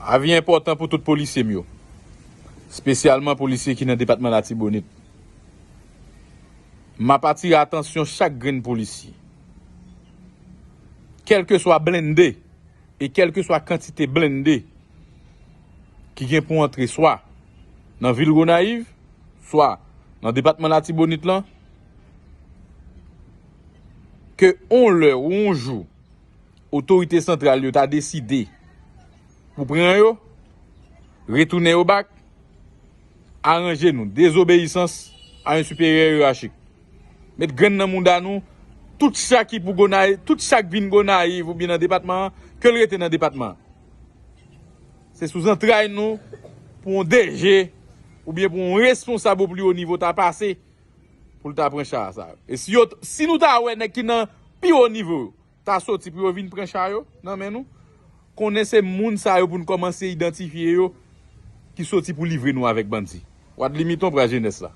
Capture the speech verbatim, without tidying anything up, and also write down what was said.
Avi enpòtan pou tout polisye m yo, espesyalman polisye ki nan depatman Latibonit. M ap atire atansyon chak grenn polisye, kèlkeswa blende e kèlkeswa kantite blende ki gen pou antre swa nan vil Gonayiv, swa nan depatman Latibonit lan, ke on lè ou on jou otorite santral yo ta deside pou pran yo, retounen yo bak, aranje nou. Dezobeyisans a yon siperyè yerachik. Met grenn nan mouda nou, tout sa ki pou Gonayiv, tout sa k vin Gonayiv oubyen nan depatman an, ke l rete nan depatman an. Se sou zantray nou pou yon D G oubyen pou yon responsab o pli wo nivo ta pase pou l ta pran cha sa yo. E si yo, si nou ta wè nèg ki nan pi wo nivo yo ta soti pou yo vin pran cha yo nan men nou, konnen se moun sa yo pou n kòmanse idantifye yo ki soti pou livre nou avèk bandi. Wadlimiton pran jenès la.